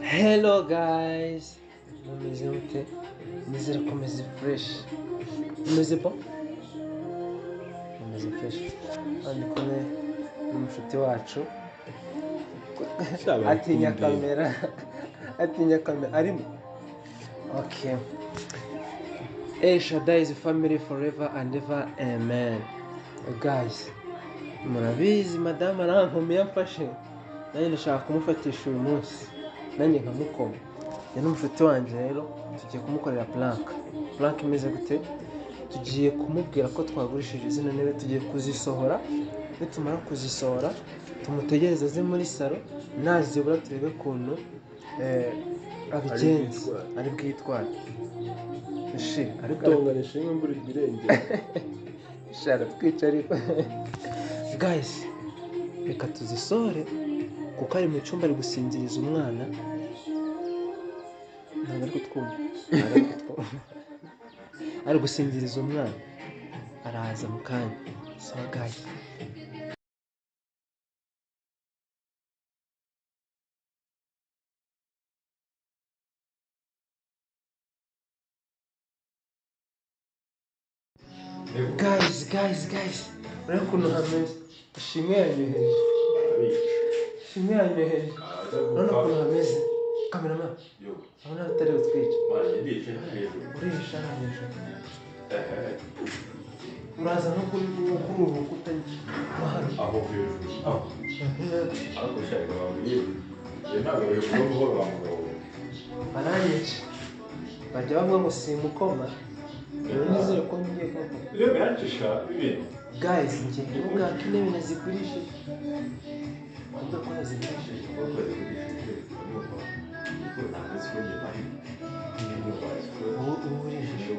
Hello guys, mumeze mute? Nizere ko meze fresh. Mumeze bon? Mumeze fresh. Hano ndi kumwe n'umushuti wacu. Atinya kamera. Atinya kamera. Arimo? Okay. El Shaddai is family forever and ever. Amen. Guys, murabizi madamu arankomeye amfashe. Nanjye ndashaka kumufatisha uyu munsi. Nanjye nkamukoma. Njye n'umushuti wanjye rero tugiye kumukorera plank. Plank imeze gute? Tugiye kumubwira ko twagurishije zino ntebe, tugiye kuzisohora. Nitumara kuzisohora tumutegereze aze muri salo, nazibura turebe ukuntu abigenza, ari bwitware. Shi, ariko Gutongana ishimwe imvura irengera. Shara twica ariko. Guys, reka tuzisohore kuko ari mu cyumba ari gusinziriza umwana. Ntabwo ari kutwumva. Ntabwo ari kutwumva. Ari gusinziriza umwana. Araza mu kanya. Sawa guys. Guys, guys, guys. Urabona ukuntu hameze. Ishimwe yanyoheje. Ishimwe yanyoheje. Urabona ukuntu hameze. Cameraman, urabona atari butwice. Urihisha hano hejuru. Uraza no kuri uru rukuta no hano. Aho hejuru. Aho. Ariko shaka bambwiye. Njye ntabwo bivuga buhoro bamugabo. Baranyica. Bajya bavuga ngo simukoma. Rero nizere ko ngiye kumukoma. Iyo birancisha ibintu. Guys, njye kuvuga ko intebe nazigurishije. Kuvuga ko nazigurishije. Ubu urijisho.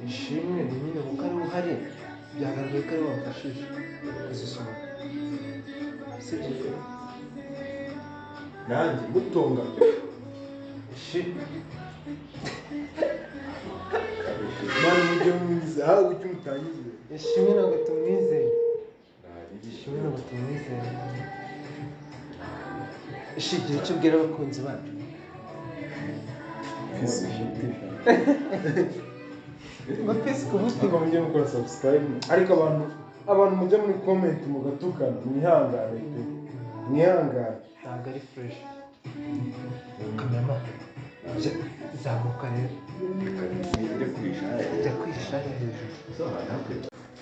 Ishimwe ni nyine kuko ari uhari, byagaragaye ko ari we wamfashije kuzisohora. Sibyo? Nanjye gutonga. Ishimwe. Mani mujye mwiza, aho ujye umutangize. Ishimwe ntabwo tumwizeye. Ishimwe ntabwo tumwizeye. Ishigira icyo ubwira abakunzi bacu. Peace umutima. Ngo peace ku mutima. Ariko mujye mukora subscribe. Ariko abantu mujye muri comment mugatukana, mwihangane pe. Mwihangane. Ntabwo ari fresh. Cameraman, zamuka rero. Jya kwihisha hariya hejuru.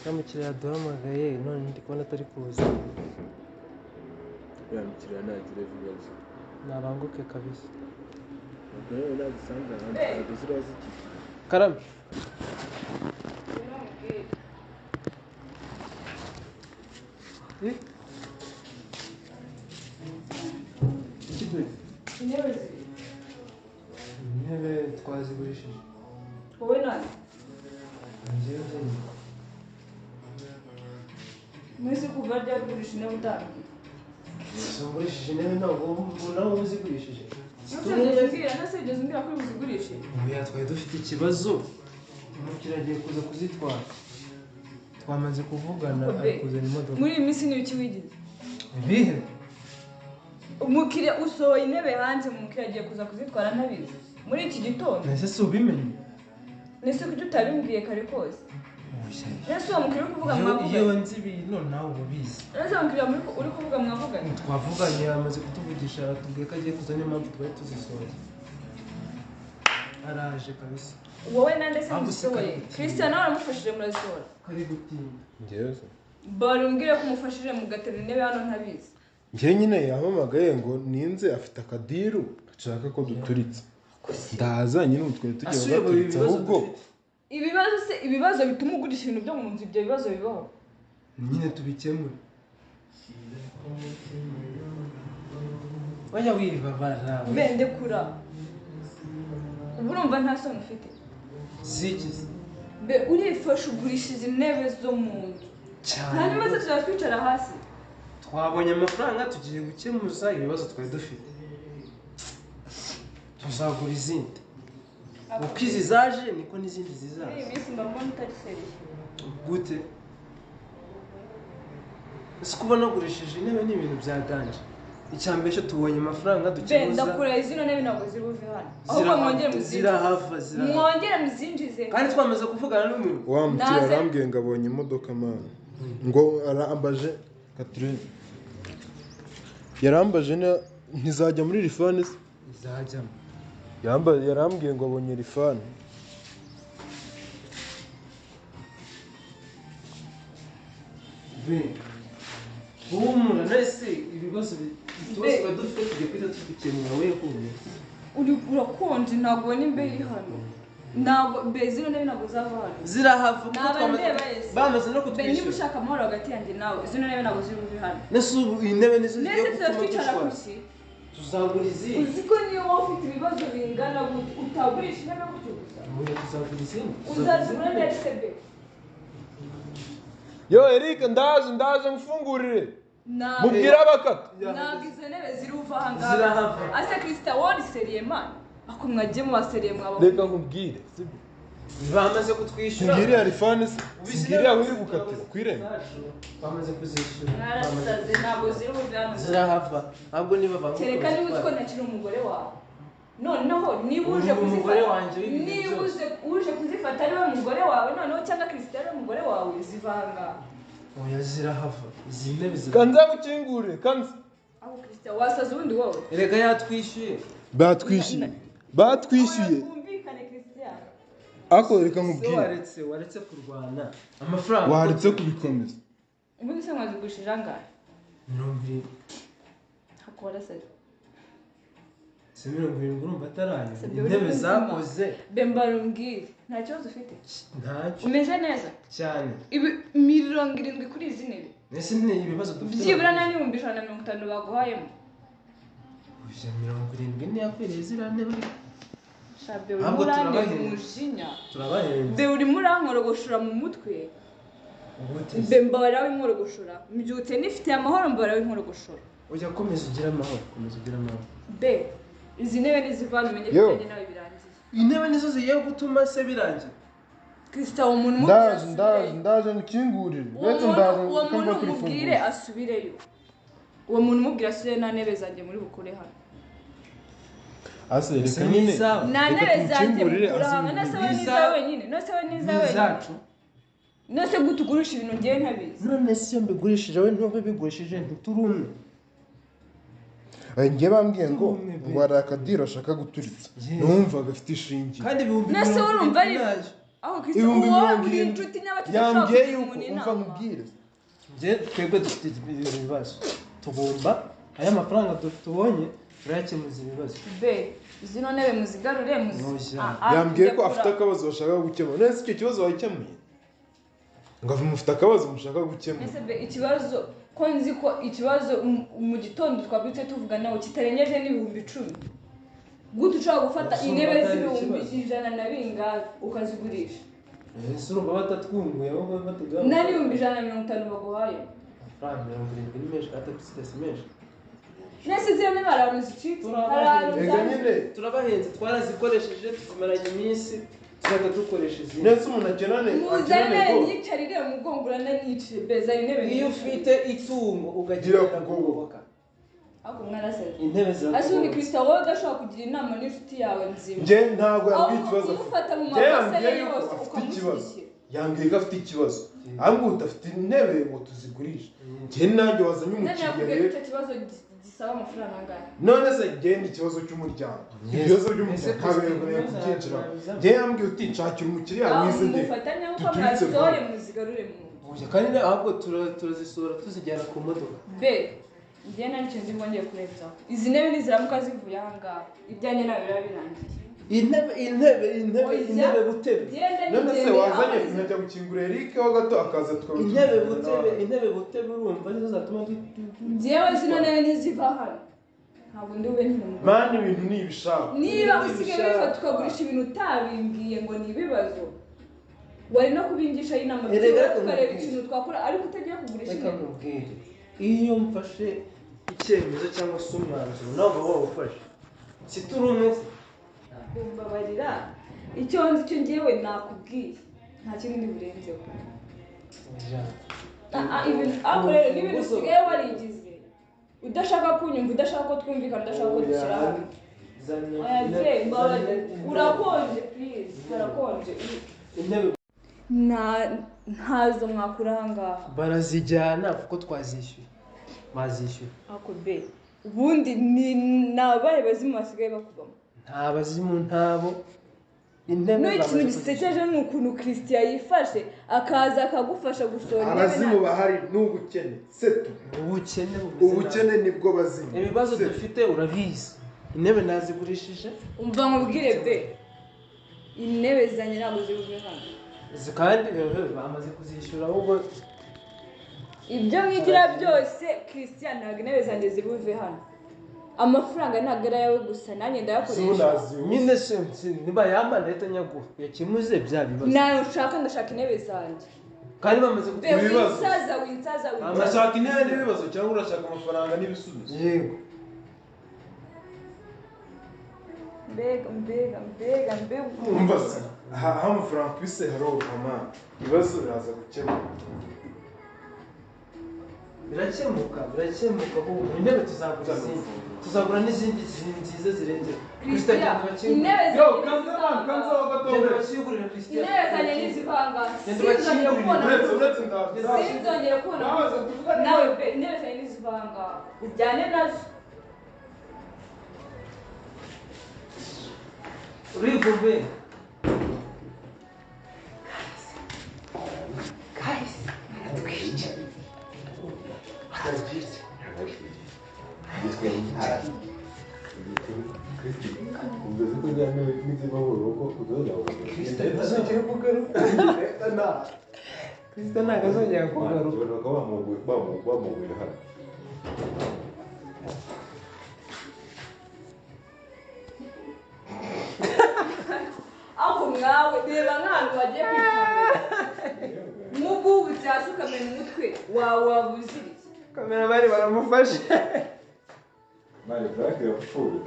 Wa mukiriya yaduhamagaye none ndi kubona atari kuza. Uriya mukiriya ntagire ibibazo. Nabanguke kabisa. Ubwo rero nagusanga hanze ntabwo ziriya zikiri. Karame. Intebe zibiri. Intebe twazigurishije. Wowe nani? Njyewe njyenyine. Mwese kuva ryari ugurisha intebe utambwiye? Ngurishije intebe ntabwo nawe uba uzigurishije. Ntase umbwira ko uzigurishe. Oya, twari dufite ikibazo. Umukiriya agiye kuza kuzitwara. Twamaze kuvugana ari kuzana imodoka. Muri iyi minsi ni ibiki wigize? Ibihe? Umukiriya usohoye intebe hanze, umukiriya agiye kuza kuzitwara ntabizi. Muri iki gitondo. Ese si ubimenye? Nese kuki utabimbwiye kare kose? Ese uwo mukiriya uri kuvuga mwavuganye? Iyo nzi ibintu nawe uba ubizi. Ese uwo mukiriya uri kuvuga mwavuganye? Twavuganye, amaze kutuvugisha, aratubwiye ko agiye kuza, niyo mpamvu twari tuzisohoye. Araje kabisa. Wowe nande se muzisohoye? Christian nawe aramufashije murazisohora. Kari gutinda. Njyewe se. Bari umbwire ko umufashije mugaterura intebe hano ntabizi. Njye nyine yampamagaye ngo ninze afite akadiru ashaka ko duturitse. Ndaza nyine ubu twari tugiye gaturitsa ahubwo. Ibibazo se, ibibazo bituma ugurisha ibintu byo mu nzu, ibyo bibazo bibaho. Nyine tubikemure. Wajya wibabara. Bende kura. Ubu urumva nta soni ufite. Zigize. Be urifasha ugurishije intebe zo mu nzu. Cyane. Hanyuma se tuzajya twicara hasi. Twabonye amafaranga tugiye gukemuza ibibazo twari dufite. Tuzagura izindi. Uko izi zaje niko n'izindi zizaza. Muri iyi minsi mba mbona utari seriye. Gute? Ese kuba nagurishije intebe ni ibintu byaganje. Icya mbere cyo tubonye amafaranga dukemuza. Ndakurahiye, zino ntebe ntabwo ziri buve hano, ahubwo mwongere muzinjize. Zirahava, zirahava. Mwongere muzinjize. Kandi twamaze kuvugana n'umuntu. Wa mukiriya arambwiye ngo abonye imodoka, man, ngo arambaje katurebe, yarambaje ntizajya muri Lifan se? Izajyamo. Yarambwiye ngo abonye Lifan. Be, humura. Nese ibibazo utubazo twari dufite tugiye guhita tubikemura, we humura. Uri urakonje, ntabwo ubona imbeho iri hano? Ntabwo be, zino ntebe ntabwo zava hano. Zirahava kuko Naba ndeba ese. bamaze no Be, niba kutwishyura. ushaka amahoro hagati yanjye nawe, zino ntebe ntabwo ziri buve hano. Nese ubu iyi ntebe nizo zigiye Nese gutuma turatwicara dushwana? kuki? Tuzagura izindi. Uzi ko niyo wowe ufite ibibazo bingana gutya utagurisha intebe gutyo gusa? Oya, tuzagura izindi, tuzagura Uzazigura izindi. ndetse be. Yo Eric, ndaje, ndaje mfungurire. Ntabwo Mubwire abakata. ntabwo izo ntebe ziri buve aha ngaha. Zirahava. Ase Kirisita, wowe uri sérieux, man? Ako mwagiye mu basérieux mwaba. Reka nkubwire, sibyo? Bamaze kutwishyura. Singiriya Lifan se, singiriya uri gukatira ku irembo. Bamaze kuzishyura. Mwarasaze, ntabwo ziri buve hano. Zirahava ntabwo niba banguka. Kereka niba uzi ko ntakiri umugore wawe. Noneho niba uje Uri umugore kuzifata, wanjye w'ibihe niba byose. uje kuzifata ari we mugore wawe noneho, cyangwa Kirisita ari we mugore wawe, ziva aha ngaha. Oya, zirahava, izi ntebe zirahava. Kanza gukingurire, kanza. Aho Kirisita, wasaze ubundi wowe. Erega yatwishyuye. Batwishyuye, batwishyuye. Twumvikane, Christian. Ariko reka Se nkubwire. waretse kurwana amafaranga. Waretse kubikomeza. Ubundi se mwazigurishije angahe? 70. Hako warasaze. Si 70, urumva atarayo? Se byo uri Intebe muzima. zakoze. Bembara umbwire, nta kibazo ufite? Ntacyo. Umeze neza? Cyane. Ibi 70 kuri izi ntebe? Ese ni ibibazo dufite? Byibura nta n'150,000 baguhayemo? Oya, 70 ntiyakwiriye ziriya ntebe. Shabe, urimo Ahubwo urantera turabahenze. umujinya. Turabahenze. Be, urimo urankorogoshora mu mutwe. Gute? Be, mbabara w'inkorogoshora, mbyutse nifitiye amahoro, mbabara w'inkorogoshora. Ujya komeza ugire amahoro, komeza ugire amahoro. Be, izi ntebe niziva hano umenye ko Yo. ibyanjye nawe birangiye. Intebe nizo zigiye gutuma se birangira? Christian, uwo muntu umubwire Ndaje, ndaje. asubireyo. Ndaje ngukingurire. Uwo Uretse muntu, ndaje. uwo muntu Kamba umubwire kurifungura. asubireyo. Uwo muntu umubwire asubireyo, nta ntebe zanjye muri bukure hano. Ase Ese reka ni nyine. izawe? Nta Reka ntebe zanjye tumukingurire. mukura hano. Nese we Ni n'izawe wenyine? Nese we Ni n'izawe wenyine? izacu. Nese gute ugurisha ibintu ngewe ntabizi? None se iyo mbigurishije we ntube bigurishije, ntituri umwe? Njye bambwiye ngo Tumwe be. ngo hari akadeal ashaka guturitsa. Yes. Numvaga afite ishingiye. Kandi ibihumbi Nese mirongo urumva irindwi ari nayo. aho Christian, Ibihumbi uwo mirongo uri irindwi. inshuti nyabaki udashobora Yambwiye kugira yuko umuntu umva inama? nkubwire. Njye twebwe dufite ibibazo, tugomba aya mafaranga tubonye turayakemuza ibibazo. Be, zino ntebe muzigarure, muzi Oya. Ah, ah, Yambwiye ko ndekura. afite akabazo bashaka gukemura. None se icyo kibazo wagikemuye? Ngo mufite akabazo mushaka gukemura. Ese be, ikibazo ko nzi ko ikibazo mu gitondo twabyutse tuvuga nawe kitarengeje n'10,000, gute ushobora gufata Ese intebe urumva atari z'ibihumbi ikibazo? ijana na bingahe ukazigurisha? Ese urumva batatwunguye, ahubwo bataduha? Nta n'150,000 baguhaye. Amafaranga 70 ni menshi, kandi si menshi. Nese ziriya ntebe hari ahantu zicitse? Hari ahantu Reka zanditse? nyine. Turabahenze, twarazikoresheje, tuzimaranye iminsi, tuzajya dukoresha izindi. Nese umuntu akenane Muzane akenane intebe ko nyicarire, umugongo urananyiciye. Be, zana intebe Iyo nyicarire. ufite itungo ugakenera Gira kugoboka. kugoboka. Ahubwo mwarasaze. Intebe Ase ubundi zirakugoboka. Christian, wowe udashobora kugira inama n'inshuti yawe nzima, Njye ntabwo yambwiye ahubwo ikibazo afite. umufata mu Njye makosa yambwiye ye yuko yose afite ikibazo. ukamushyigikira. Yambwiye ko afite ikibazo, ahubwo udafite intebe ngo tuzigurishe. Njye nanjye wazanye None umukiriya yakubwiye ko rero. icyo kibazo gisaba amafaranga angahe? None se ngende ikibazo cy'umuryango, Yes. ibibazo by'umuryango Ese ntabwo Christine, kubyinjiramo. nabiza- Njye yambwiye uti nshakira umukiriya Aho wize ntebe mufatanye nkuko duturitse mwazisohoye, vuba. muzigarure mu nzu. Oya, kandi ahubwo turazisohora tuzijyana ku modoka. Be, njye nta n'ikintu ndi bwongere kurenzaho. Izi ntebe niziramuka zivuye aha ngaha, ibyanjye nawe biba birangiye. Intebe, intebe, intebe. Oya. Intebe butebe. Genda. None se Nigendere, wazanye aho nkajya gukingura Eric ho gato akaza tukaba Intebe tuvugana butebe. nawe. Intebe butebe, urumva nizo zatuma Njyewe zino ntebe niziva hano ntabwo ndi bube nkiri umugore. Man, ibintu ni ibishaka. Niba usigaye wifata ukagurisha ibintu utabimbwiye ngo ni ibibazo, wari no kubingisha inama, Erega byibura reka tukareba nkubwire. ikintu twakora, ariko utagiye kugurisha Reka intebe. nkubwire, iyo mfashe icyemezo cyangwa se umwanzuro nawe uba wawufashe, si turi umwe se? Mbabarira, icyo nzi cyo ngewe nakubwiye, nta kindi ndi burenzeho. Oya. Ah, ah, ibintu ariko rero n'ibintu usigaye warigize. Udashaka kunyumva, udashaka ko twumvikana, udashaka ko dushyira hamwe. Oya je, mbabarira. Urakonje please, harakonje. Intebe Ntazo mwakura aha ngaha. Barazijyana kuko twazishyuye, bazishyuye. Ako be, ubundi ni abahe bazimu basigaye bakubamo? Nta bazimu, ntabo. Intebe N'ikintu bamaze gisekeje ni ukuntu Christian yifashe akaza akagufasha gusohora intebe. Abazimu bahari ni ubukene, setu. Kuzishyura. Ubukene bumeze nabi. Ubukene nibwo bazimu. Ibibazo Setu. dufite urabizi, intebe nazigurishije. Umva nkubwire be, intebe zanjye ntabwo ziri buve hano. Izi kandi bamaze kuzishyura ahubwo. Ibyo mwigira byose, Christian, ntabwo intebe zanjye ziri buve hano. Amafaranga ntabwo ari ayawe gusa, nanjye ndayakoresha. Nyine se niba yampa ndahita nyaguha yakemuze bya bibazo. Nawe ushaka, ndashaka intebe zanjye. Kandi bamaze Be, kutwishyura. Ibibazo. winsaza, winsaza, winsaza. Urashaka intebe n'ibibazo cyangwa urashaka amafaranga n'ibisubizo? Yego. Mbega, mbega, mbega, mbega! Umva se, aha aho amafaranga ku isi haroroha mwana, ibibazo biraza gukemuka. Birakemuka, birakemuka kuko intebe tuzagura izindi, tuzagura n'izindi nziza zirenze. Christian, intebe Yo, zanjye kanza mwana, kanza ntizivanga. wagatobe. Genda bakiyugurire, Christian. Intebe zanjye ntizivanga. Genda Sinzongera bakiyugurire. kubona. Uretse, uretse, ndaza. Sinzongera kubona. Ndaza tuvugane. Nawe be, intebe zanjye ntizivanga, ujyane nazo. Urivumbuye. Guys, baratwica, baratwica. Uvuze ko njyana n'iziva mu rugo utazongera Christian ntazongera kugaruka. Christian ntabwo azongera kugaruka. Kugaruka bamuguye hano. Ariko mwawe, reba nk'ahantu wagiye kwikamera nk'ubwo wubitse hasi ukamena umutwe wawe, waba uziriye. Kamera bari baramufashe. Mari Frank yapfuye.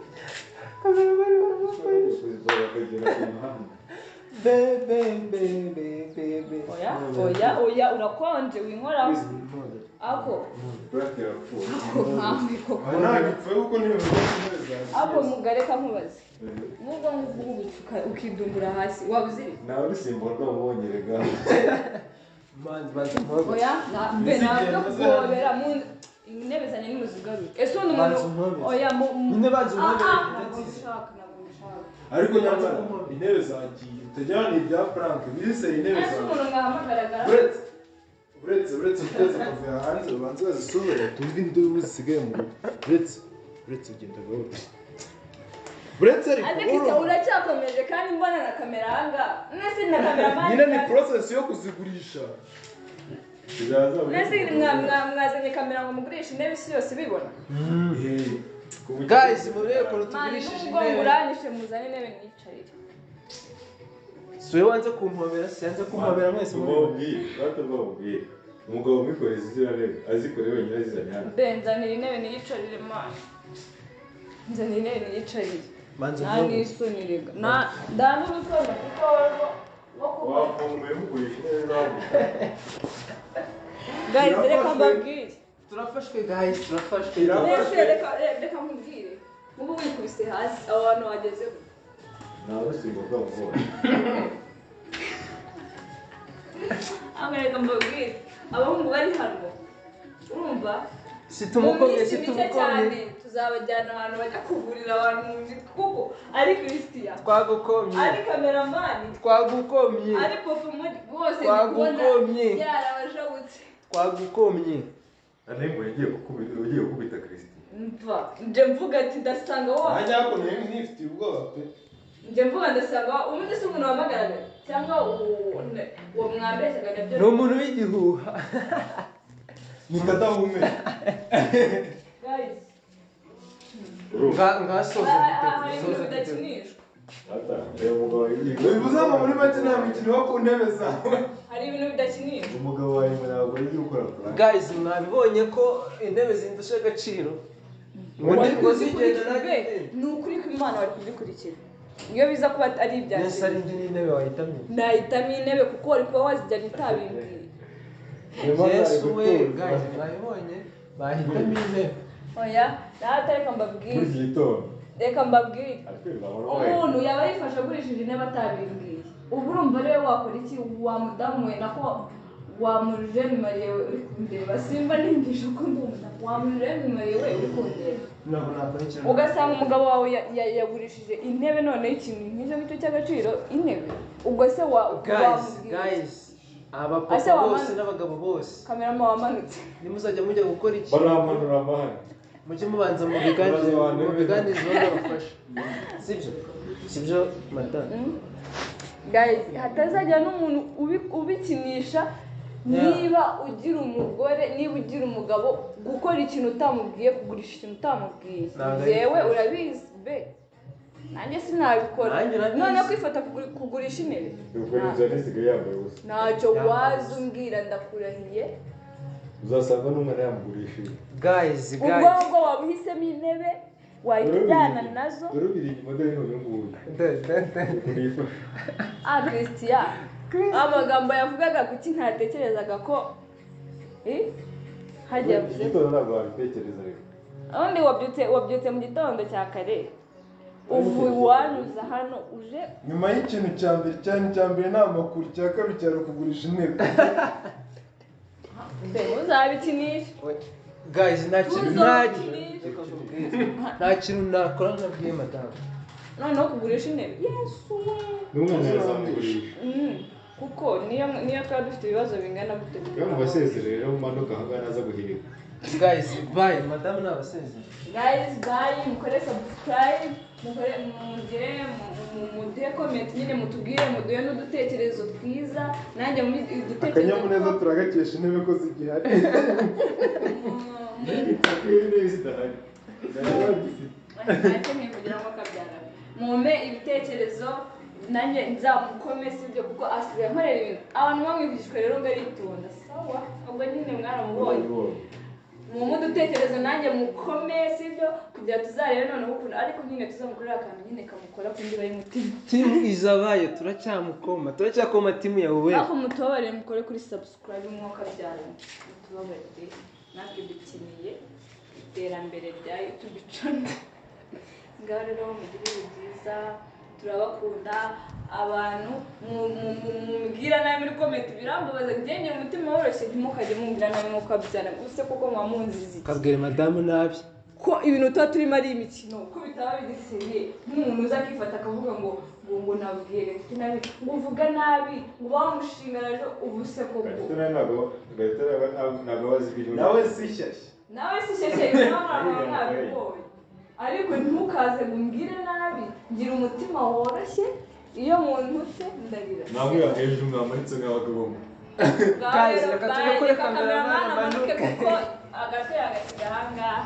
Kamera bari baramufashe. Kuzizora akagera ku muhanda. Be be be be be be. Oya, oya, oya, urakonje, winkoraho ako. Frank yapfuye. Ako nkawe koko. Aha ntabwo ipfuye kuko n'ibibazo intebe zanjye. Ako mugareka nkubaze, nk'ubwo ngubwo wubitse ukidumbura hasi, waba uziriye. Nawe urusimbo rwamubonye rega. Manzi, banza mpobere. Oya, be, ntabwo kuhobera mu intebe zanjye nimuzigarure. Ese ubundi umuntu Banza umpobere. Oya, mu Nyine banza umpobere. Ah, ah, ntabwo mbishaka, ntabwo mbishaka. Ariko nyamara intebe zagiye, utajyana ibya Frank biziseye intebe Ese zagiye. umuntu mwahamagaraga? Uretse, uretse, uretse guteza akavuyo hanze, babanze bazisohore tumve induru zisigaye mu rugo. Uretse, uretse, ugenda gahoro, uretse ariko Ariko icyo buhoro. Uracyakomeje kandi mbona na kamera ahangaha, mwese na kameramani. Nyine ni process yo kuzigurisha. Kizaza. Mwese mwazanye kamera ngo mugurishe intebe isi yose ibibona. Guys, murebe ukuntu Mani, tugurishije nubwo intebe. muranyishe, muzane intebe niyicarire. Si wowe wanze kumpobera, si yanze kumpobera, mwese mubibona. Mubwire, bato bamubwire. Umugabo umwikoreza izina ntebe, azikore wenyine azizanye hano. Be, nzanira intebe niyicarire, mani, nzanira intebe niyicarire. Banza Nta umpobere. n'isoni rega, nta nda n'ubusoni kuko wowe wo kuba Wafunguye mugurisha intebe zawe. Guys, reka mbabwire. Turafashwe guys, turafashwe. Mbese reka nkubwire, muba wikubise hasi aho hantu wageze gute? Nawe urusimbo rwamubonye. Ahubwo reka mbabwire, abahungu bari hano, urumva, Si mu tumukomye, minsi si mike tumukomye. cyane tuzabajyana ahantu bajya kuvurira abantu mu mitwe, kuko ari Christian, Twagukomye. ari kameramani, Twagukomye. ari Pofomodi, bose ndi kubona Twagukomye. byarabajabutse. Twagukomye. Anembo yagiye gukubita, ugiye gukubita Christian. Mva nje mvuga ati ndasanga wa Nanjye ariko nari nifitiye ubwoba pe. Nje mvuga ndasanga wa ubundi si umuntu wahamagaraga cyangwa uwo mwambeshyaga nabyo. Ni umuntu w'igihuha. Ni kadahumeka. Guys, Ngasoza hari video, ibintu soza video. bidakinishwa. Ata, reba umugabo yagiye. Bivuze ngo muri make nta mikino yo ku ntebe zawe. Hari ibintu bidakinishwa. Umugabo wawe ntabwo yagiye gukora prank. Guys, mwabibonye ko intebe zindusha agaciro, ngo Wari ngo zigenda kuzikurikira nanjye. Ni ukuri ko Imana wari kuzikurikira iyo biza kuba ari ibya Nese ari njye n'intebe wahitamye? Nahitamo intebe kuko wari kuba wazijyanye utabimbwiye. Yesu we, guys, mwabibonye, bahitamo intebe. Oya, rata reka mbabwire. Muri iki gitondo. Reka mbabwire. Ari kwirirwa mu rugo. Umuntu yaba yifashe agurishije intebe atabimbwiye. Ubu urumva rero wakora iki wa mudamu we nako wa mujene mariye we uri kundeba simba ningisha uko ndi umudamu wa mujene mariye we uri kundeba. Ntabwo nakora ikintu. Ugasanga umugabo wawe yagurishije intebe noneho ikintu nk'icyo ngicyo cy'agaciro intebe ubwo se wa Guys, abapapa bose n'abagabo bose kamerama wamanutse nimuzajya mujya gukora iki baramanura amahane mujye mubanza mubiganirize bazabafasha sibyo sibyo madame guys hatazajya n'umuntu ubikinisha. Niba ugira umugore niba ugira umugabo gukora ikintu utamubwiye kugurisha ikintu utamubwiye yewe urabizi be nanjye sinabikora none kwifata kugurisha intebe ntacyo waza umbwira ndakurahiye uzasanga n'umwana yamugurishije guys ubwo ngo waba uhisemo intebe wahita nazo dore ubiri inyuma dore n'uyu nguyu ah Christian amagambo yavugaga kuki ntatekerezaga ko hajya yavuze igitondo ntabwo wabitekereza rero ubundi wabyutse mu gitondo cya kare ubu wanyuza hano uje nyuma y'ikintu cya mbere cyane cya mbere ni amakuru cya kabiri cyari ukugurisha intebe uzabikinisha guys nta kintu nakora nabwiye madamu noneho kugurisha intebe yesu n'umwana yazamugurisha kuko niyo twaba dufite ibibazo bingana gute iyo mubasezere rero mumanuka ahangaha naza guhirika guys bye madamu nabasezere guys bye mukore subscribe mukore mugire muduhe comment nyine mutubwire muduhe n'udutekerezo twiza nanjye muri udutekerezo akanyamuneza turagakesha intebe ko zigihari intebe zidahari ntakeneye kugira ngo akabyara mumpe ibitekerezo nanjye nzamukome sibyo kuko asigaye nkorera ibintu abantu bamwigishwa rero ngo aritonda sawa ubwo nyine mwaramubonye mumpe udutekerezo nanjye mukome sibyo kugira tuzarebe noneho ukuntu ariko nyine tuzamukorera akantu nyine kamukora ku ndiba y'umutima timu izabaye turacyamukoma turacyakoma timu yawe ariko mutubabarire mukore kuri subscribe mwuka byara mutubabarire natwe dukeneye iterambere rya YouTube channel ngaho rero mugire ibihe byiza turabakunda abantu mubwira nabi muri comment birambabaza njye umutima woroshye ntimukajye mumbwira nabi nk'uko abyara gusa kuko muba munzizi ukabwira madamu nabi ko ibintu tuba turimo ari imikino ko bitaba bigiseye nk'umuntu uza akifata akavuga ngo ngo nabwiye gafite nabi ngo uvuga nabi ngo bamushingaraje ubu se koko nawe si shyashya nawe si shyashya ibintu mwabibonye ariko ntukaze ngo umbwire nabi ngira umutima woroshye iyo muntutse ndarira namwe hejuru mwamanitse nk'abagabo guys reka tujye kuri kameramani amanuke kuko agatwe yagasiga ahangaha.